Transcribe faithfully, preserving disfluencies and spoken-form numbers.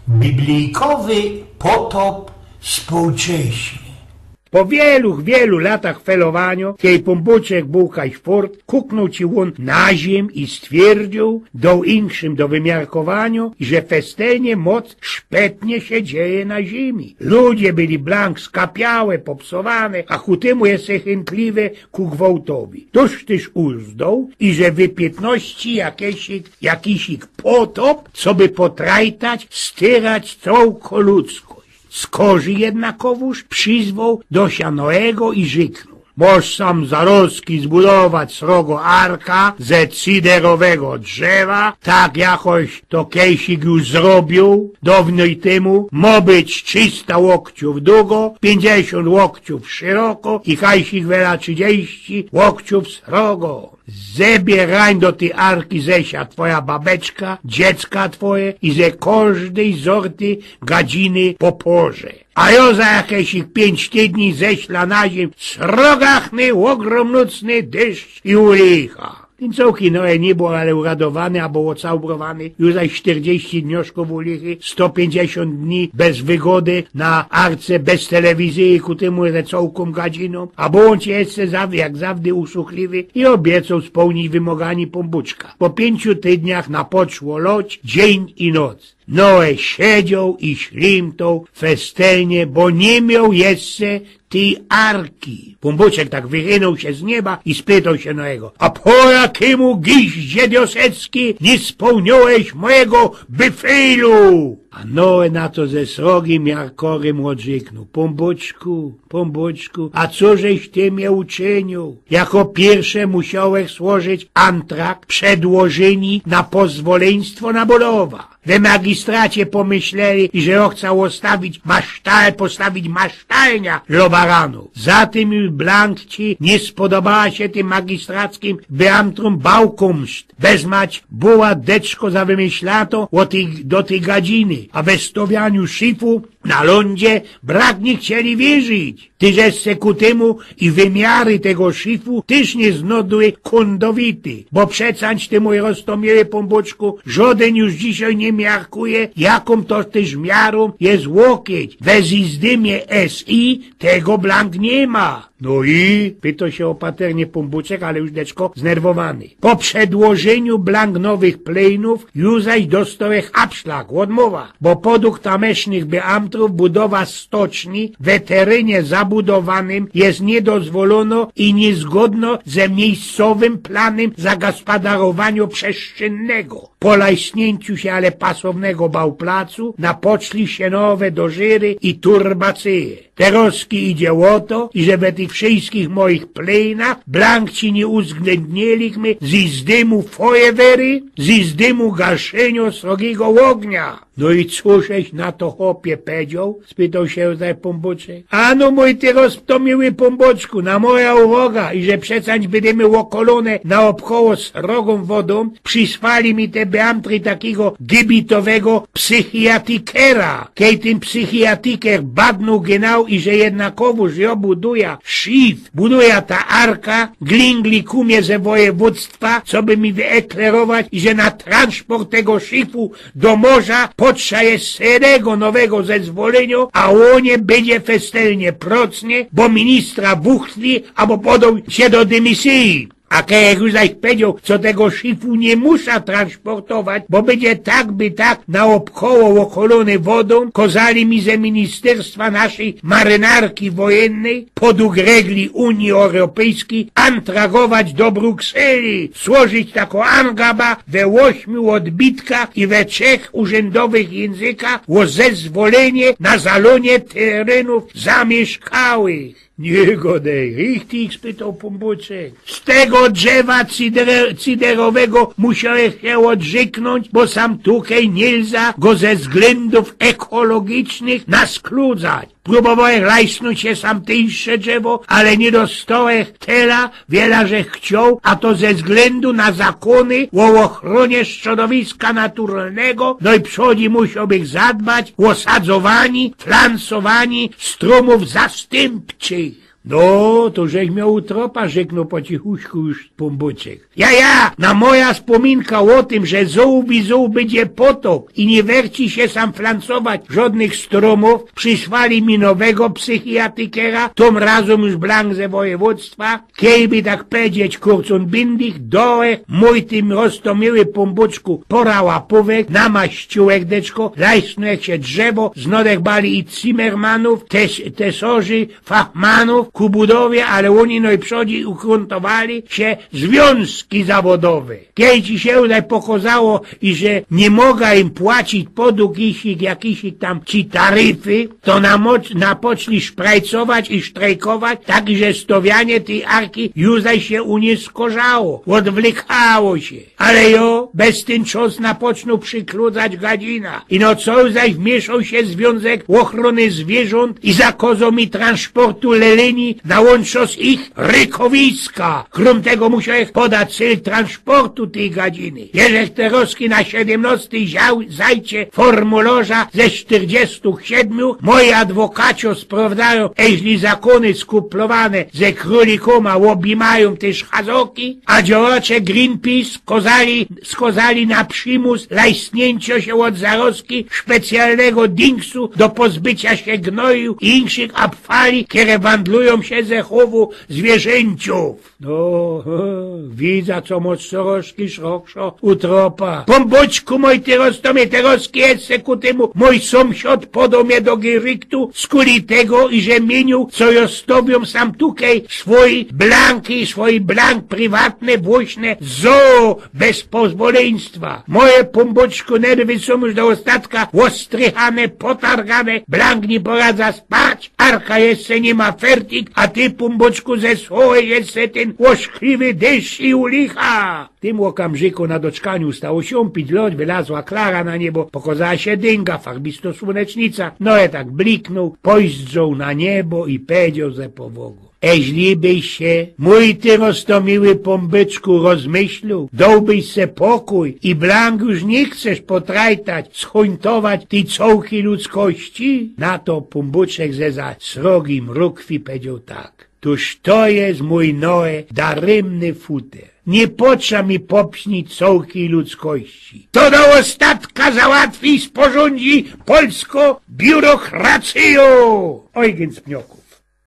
Biblijkowy potop współcześny. Po wielu, wielu latach felowanio, kej Pōnbōczek bōł kajś fort, kuknōł ci ôn na ziymiã i stwierdziōł, doł inkszym do wymiarkowanio, że festelnie moc szpetnie sie dzieje na ziymi. Ludzie byli blank skapiałe, popsowane, a ku tymu jeszcze chyntliwe ku gwałtowi. Tōż tyż uzdoł, iże wypietności jakiś, jakiś potop, coby potrajtać, styrać cołko ludzkość. Skorzij jednakowōż przizwoł do sia Noego i rzyknōł: Mosz sam zarozki zbudować srogo arka ze cyderowego drzewa, tak jakoś to kejsik już zrobiōł downyj tymu, mo być trzysta łokciōw dugo, piyńćdziesiōnt łokciōw szyroko i kajsik wela trzidzieści łokciōw srogo. Zebieraj do tyj arki ze sia twoja babeczka, dziecka twoje i ze kożdyj zorty gadziny po porze. A jo za jakeś piyńć tydni ześla na ziymiã srogachny, ôgrōmnōczny dyszcz i ulicha. Tyn cołki Noe niy bōł ale uradowany, abo ôcałbrowany. Już zaś sztyrdzieści dnioszkōw ulichy, sto piyńćdziesiōnt dni bez wygody na arce, bez telewizyje, ku tymu, że cołkōm gadzinōm, a bōł ôn jeszcze zaw-, jak zawdy usłuchliwy i ôbiecoł spełnić wymoganie Pōnbōczka. Po piyńciu tydniach napoczło loć, dziyń i noc. Noe siedzioł i ślimtoł festelnie, bo niy mioł jeszcze tyj arki. Pōnbōczek tak wychynōł sie z nieba i spytoł sie Noego: A po jakimu, giździe diosecki, niy spełniōłeś mojigo byfejlu? A Noe na to ze srogim jarkorym ôdrzyknōł: Pōnbōczku, Pōnbōczku, a cożeś ty mie uczyniōł? Jako piyrsze musiołech złożyć antrag, przedłożyni na pozwoleństwo na budowa. We magistracie pōmyśleli, iże jo chcã ôstawić maszta-, postawić masztalnia dlō baranōw. Za tym już blank ci niy spodobała sie tym magistrackim beamtrōm bałkōmszt. Wezmać była deczko za wymyślatõ ô tyj, do tyj gadziny, a we stowianiu szyfu na lōndzie brak niy chcieli wierzić. Ty żeś se ku tymu i wymiary tego szyfu tyż niy znodły kōndowity, bo przecież ty, mōj roztōmiyły Pōnbōczku, żodyn już dzisiej niy miarkuje, jakōm to tyż miarōm je łokieć. We zyzdymie S I tego blank niy ma. No i? Pytoł sie ôpaternie Pōnbōczek, ale już deczko znerwowany. Po przedłożyniu blank nowych plejnōw już zaś dostołech abszlag, ôdmowa, bo podug tamysznych beamtrōw budowa stoczni we terynie zabudowanym je niydozwolōno i niyzgodno ze miyjscowym planym zagospadarowania przestrzennego. Po lajsniyńciu sie ale pasownego bałplacu napoczli sie nowe dożyry i turbacyje. Terozki idzie ô to, iże we tych wszyjskich moich plejnach blank ci niy uzglydniylichmy zyzdymu fojewery, zyzdymu gaszynio srogigo ôgnia. No i cożeś na to, chopie, pedzioł? Spytoł sie Józef Pōnbōczek. Ano, mōj ty roztōmiyły Pōnbōczku, na moja uwoga, iże przecież bydymy ôkolōne naôbkoło srogōm wodōm, przysłali mi te beamtry takigo gibitowego psychiatikera. Kej tyn psychiatiker badnōł genau, iże jednakowōż jo buduja szif, buduja ta arka, glingli ku mie ze wojewōdztwa, coby mi wyeklerować, iże na transport tego szifu do morza potrzeba je jednego nowego zezwolynio, a ô nie bydzie festelnie procnie, bo ministra wuchtli abo podoł sie do dymisyji. A kej już zaś pedzioł, co tego szifu niy musza transportować, bo bydzie tak by tak naôbkoło ôkolōny wodōm, kozali mi ze ministerstwa naszyj marynarki wojennyj podug regli Unije Europejskij antragować do Brukseli, złożyć takõ angabã we ôśmiu ôdbitkach i we trzech urzyndowych jynzykach ô zezwolynie na zalōnie terynōw zamiyszkałych. Niy godej, richtig? Spytoł Pōnbōczek. Z tego drzewa cydre-, cyderowego musiołech sie ôdrzyknōńć, bo sam tukej niylza go ze wzglyndōw ekologicznych naskludzać. Prōbowołech lajsnōńć sie sam te insze drzewo, ale niy dostołech tela, wiela żech chcioł, a to ze wzglyndu na zakōny ô ôchrōnie strzodowiska naturalnego, no i przodzi musiołbych zadbać ô sadzowani, flansowani strōmōw zastympczych. No, to żech mioł utropa, rzeknōł po cichuśku już Pōnbōczek. Ja, ja, na moja spōminka ô tym, że zōłwi zōł bydzie potop i niy werci sie sam flancować żodnych strōmōw, przisłali mi nowego psychiatykera, tōm razōm już blank ze wojewōdztwa, kejby tak pedzieć, kurcōn bindich, dołe, mōj ty rostōmiyły Pōnbōczku, pora łapōwek, namaściōłek deczko, lajsnōł jak sie drzewo, znodech bali i Zimmermanōw, tes-, tesorzy, fachmanōw ku budowie, ale ôni nojprzodzi ukrōntowali sie zwiōnzki zawodowe. Kej ci sie tutaj pokozało, i że niy moga im płacić podug ich, ich jakiś tam ci taryfy, to namoc-, napoczli szprajcować i sztrejkować, tak że stowianie tyj arki już zaś sie uniyskorzało, ôdwlykało sie. Ale jo, bez tyn czos napoczōnōł przikludzać gadzina. I no co zaś wmiyszoł sie Zwiōnzek Ôchrōny Zwiyrzōnt i zakŏzoł mi transportu lelyni na łōnczo z ich rykowiska. Krōm tego musiołech podać cel transportu tyj gadziny. Jeżech terŏzki na siedymnŏstyj ział-, zajcie formułŏrza ze sztyrdziestōch siedmiu, moji adwokacio sprŏwdzajōm, eźli zakōny skuplowane ze krōlikōma ôbijmajōm tyż hazoki, a dziołacze Greenpeace skŏzali, skŏzali na przimus lajsniyńcio sie ôd zarŏzki specjalnego dingsu do pozbycia sie gnoju i inkszych abfali, kere wandlujōm sie ze chowu zwiyrzynczōw. No, he, widza, co mōsz sorożki szrokszo u tropa. Pōnbōczku mōj, ty rostōmiyły, terŏzki jeszcze ku tymu mōj sōmsiŏd podoł mie do geryktu, skuli tego, iże miyniōł, co jŏ stowiōm sam tukej swojij blanki, swojij blank priwatne, własne zoo bez pozwolyństwa. Moje, Pōnbōczku, nerwy sōm już do ôstatka ôstrychane, potargane, blank niy poradza spać, arka jeszcze niy ma fertik, a ty, Pōnbōczku, zesłołeś jeszcze tyn ôszkliwy dysz i ulicha. W tym ôkamrzyku na doczkaniu stało sie pić lŏd, wylazła Klara na niebo, pokŏzała sie dynga, farbisto słōnecznica. No, e tak bliknōł, pojzdrzoł na niebo i pedzioł ze powŏgōm: Eźli byś sie, mōj ty rostōmiyły Pōnbōczku, rozmyślōł, dołbyś se pokōj i blank już niy chcesz potrajtać, schōntować tyj cołkij ludzkości? Na to Pōnbōczek ze za srogij mrukwi pedzioł tak: Tōż to je, mōj Noe, darymny futer. Niy potrza mi popsnić cołkij ludzkości. To do ôstatka załatwi i sporządzi polsko biurokracyjo! Eugen z Pnioku.